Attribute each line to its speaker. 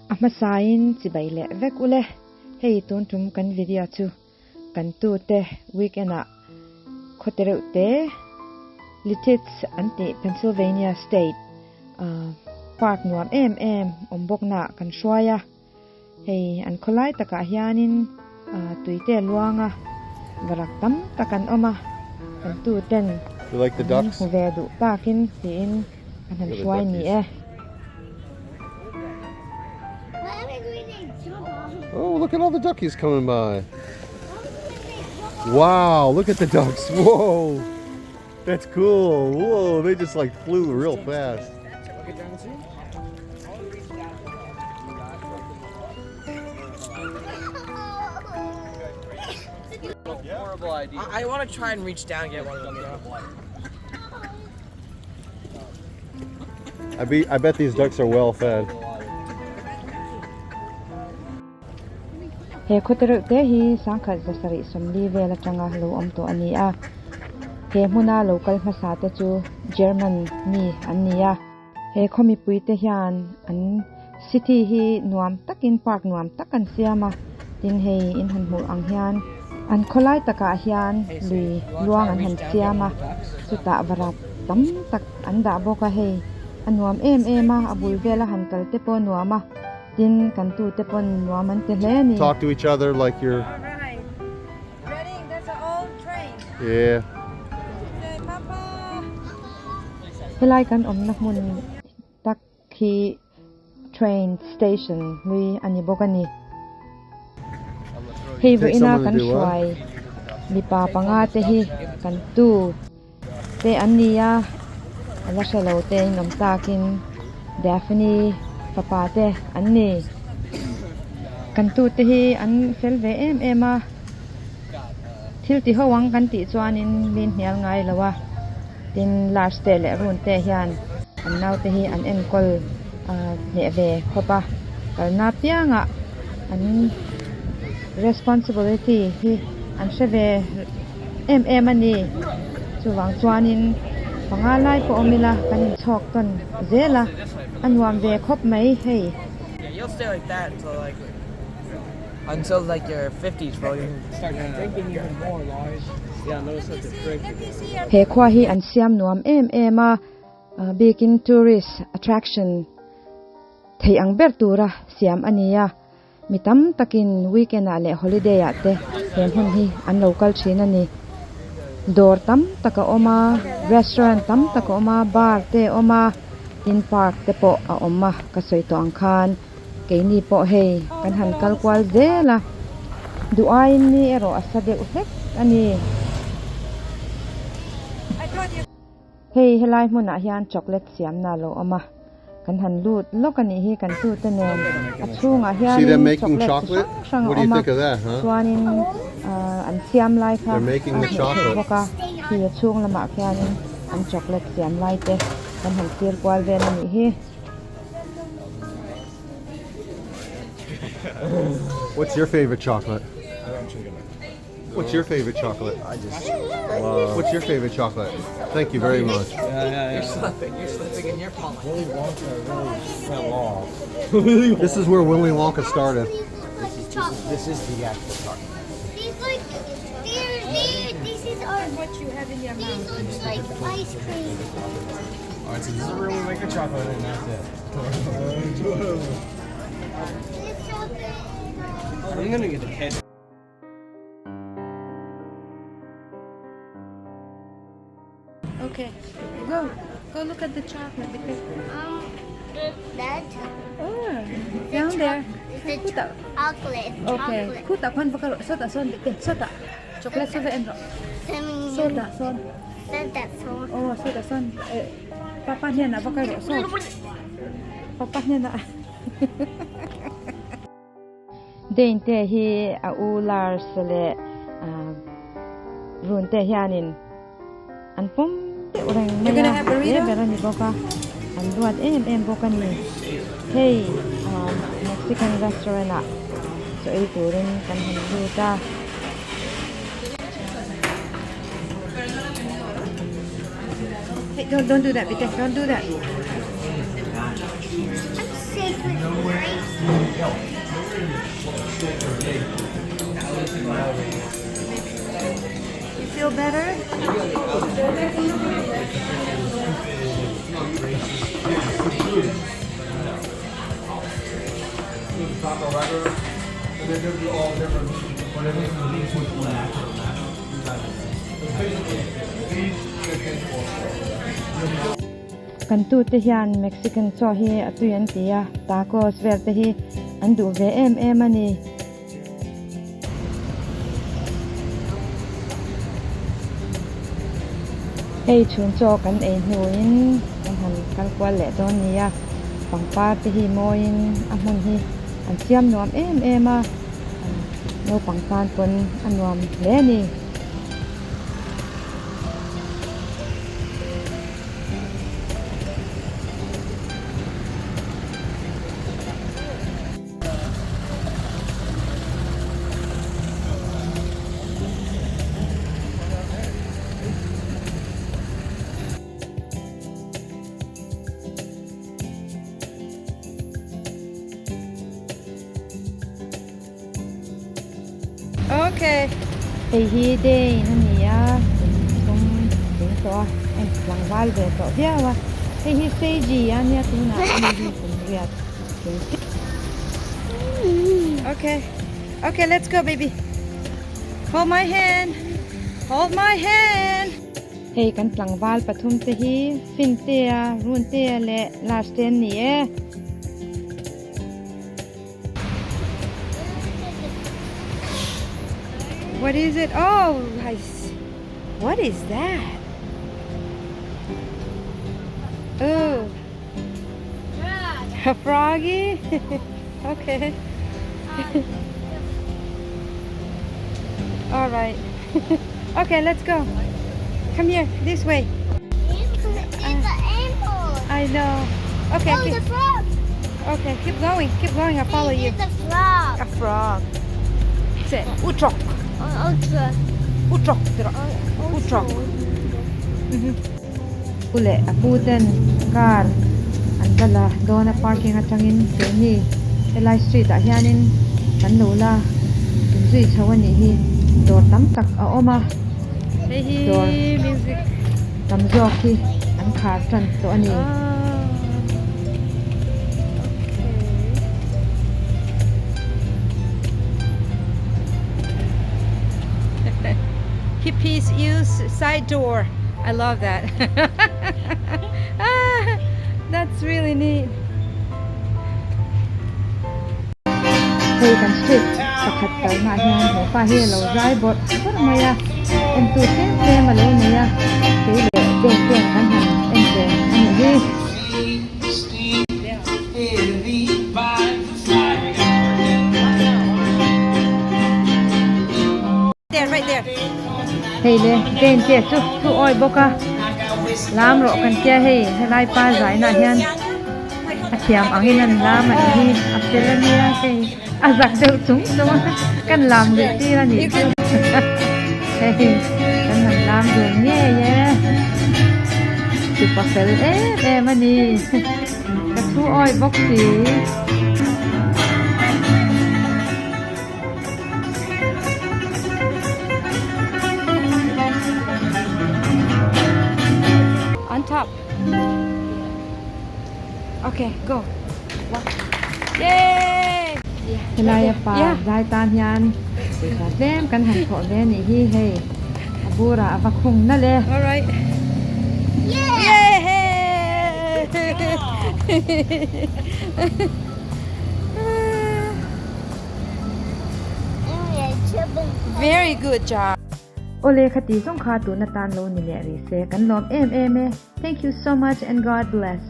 Speaker 1: A hmasain chibai leh vek ule. Hei tun tum kan video chu kan tute weekend ah khawte reuh te Lititz an tih Pennsylvania state park nuam em em awm bawk na ah kan hruai a. Hei an khawlai takah hianin tuite a luang a, varak tam tak an awm a, kan tuten an hmu ve duh takin tiin an han hruai ni e.
Speaker 2: Oh, look at all the duckies coming by. Wow, look at the ducks. Whoa. That's cool. Whoa, they just like flew real fast.
Speaker 3: Horrible idea. I, I want to try and reach down and get one of them.
Speaker 2: I, be, I bet these ducks are well fed.
Speaker 1: He khawte reuh te hi 1770 vel atanga lo awm tawh a ni a. He hmuna lo kal hmasa te chu German mi an ni a. He khaw mipui te hian an city hi nuam takin park nuam tak an siam a, tin hei in han hmuh ang hian an khawlai takah hian lui luang an han siam a, chutah varak tam tak an dah bawk a hei a nuam em em a, a bul vela han kal te pawh a nuam a. Tin kan tu te pawn nuam an ti hle a ni.
Speaker 2: Talk to each other like you're Yeah.
Speaker 1: Helai kan awmna hmun tak hi train station hlui a ni bawk a ni. Hei vawiina kan hruai mipa panga te hi kan tu te an ni a, a la hre lo te in awm takin Daphne fapa te an ni. Kan tute hi an fel ve em em a, thil ti ho ang kan tih chuanin min hnial ngai lo a, tin Lars te leh Rune te hian an naute hi an enkawl hneh ve khawp a, kalna piangah an responsibility hi an hre ve. Em em a ni. Chuvang chuanin panga lai pawh awm ila kan inchhawk tawn zel a, a nuam ve khawp mai hei. He khua hi an siam nuam em em a, bikin tourist attraction theih ang ber tura siam a ni a. Mi tam takin weekend ah leh holiday ah te he hmun hi an lo kal thin a ni. Dawr tam tak a awm a, restaurant tam tak a awm a, bar te a awm a, tin park te pawh a awm a ka sawi tawh ang khan keini pawh hei kan han kal kual zel a, duh aiin ni erawh a sa deuh hlek a ni. Hei helai hmunah hian chocolate siamna a lo awm a, kan han lut lawk a nih hi kan tute nen a chhungah hianin chocolate chi hrang hrang a awm a, chuanin an siam lai kha a hmuh theih bawk a, khi a chhung lamah khianin an chocolate siam lai te kan han thlir kual vel a nih hi.
Speaker 2: What's your favorite chocolate? What's your favorite chocolate?
Speaker 4: I just love.
Speaker 2: What's your favorite chocolate? Thank you very much.
Speaker 4: Yeah, yeah, yeah.
Speaker 3: You're slipping. You're slipping in your palm.
Speaker 4: Willy Wonka really fell off.
Speaker 2: This is where Willy Wonka started.
Speaker 4: This is, this is, this is the actual chocolate.
Speaker 5: These like they're, they this is our
Speaker 1: what you have in your
Speaker 5: These looks like ice cream.
Speaker 4: All right, so this is where we make the chocolate, and that's it.
Speaker 5: This chocolate.
Speaker 3: I'm gonna get a head.
Speaker 1: Okay, go. Go look at the chocolate because
Speaker 5: Um, that
Speaker 1: oh, down there.
Speaker 5: the
Speaker 1: Khuta.
Speaker 5: chocolate.
Speaker 1: Okay,
Speaker 5: Chocolate.
Speaker 1: khuta khuan va kal rawh. Sawtah sawn bik te. Sawtah. Chocolate saw va en rawh. Sawtah sawn.
Speaker 5: Sawtah sawn.
Speaker 1: Oh, sawtah sawn. Eh, papa hnenah va kal rawh saw. Papa hnenah. Dane te hi a u Lars leh Rune te hianin an pawm deuh reng mai a, he ber a ni bawk a, an duat em em bawk a ni. Hei Mexican restaurant ah chaw ei turin kan han lut a. Hey, don't, don't do that, Peter. Don't do that.
Speaker 5: I'm safe with grapes.
Speaker 1: You feel better? Kan tute hian Mexican chaw hi a tui an ti a, tacos vel te hi an duh ve em em a ni. Hei chhun chaw kan ei hnuin kan han kal kual leh dawn ni a, pangpar te hi mawiin a hmun hi an siam nuam em em a, naupang tan pawn a nuam hle a ni. Okay. Hei hi Dane a ni a, kum thum tling tawh a, a intlangval ve tawh viau a. Hei hi Seiji a nia tunah a ni hi kum riat tling chiah. Okay. Okay, let's go baby. Hold my hand. Hold my hand. Hei kan tlangval pathum te hi Fintea, Runtea leh Lars te an ni e. What is it? Oh, I see. What is that? Oh. A froggy? okay. All right. okay, let's go. Come here, this way.
Speaker 5: It's an apple.
Speaker 1: I know. Okay.
Speaker 5: Oh,
Speaker 1: keep,
Speaker 5: the frog.
Speaker 1: Okay, keep going. Keep going. I'll follow you.
Speaker 5: It's a frog.
Speaker 1: A frog. Say, utrok.
Speaker 5: Utrok.
Speaker 1: Utrok. Utrok. U leh a pu ten car an va la dawn a parking atangin keini helai street ah hianin kan lo la inzui chho a nih hi dawr tam tak a awm a dawr tam zawk hi an khar tan tawh a ni. Hippies use side door. I love that. ah, that's really neat. Hei kan street pakhat kalnaah hian he pa hi a lo zai bawrh bawrh mai a, entu tlem tlem a lo nei a, kei leh Jane chuan kan han en ve a nih hi. Hei le Jane te chu thu awi bawk a, lam rawh kan tia hei helai pa zainah hian a thiam angin an lam a nih hi a fel a nia hei a zak deuh chung chung a kan lam luih tir a nih chu hei kan han lam dun ngei e tupa fel em em a ni ka thu awi bawk si. On top. Okay, go. Yay! Helai a pa zai tan hian pawisa tlem kan han thawh ve anih hi hei a burah a va khung nalh e. Alright. Yeah! Very good job. Awle khati zawng kha tun atan lo ni leh rih se kan lawm em em e. Thank you so much and God bless.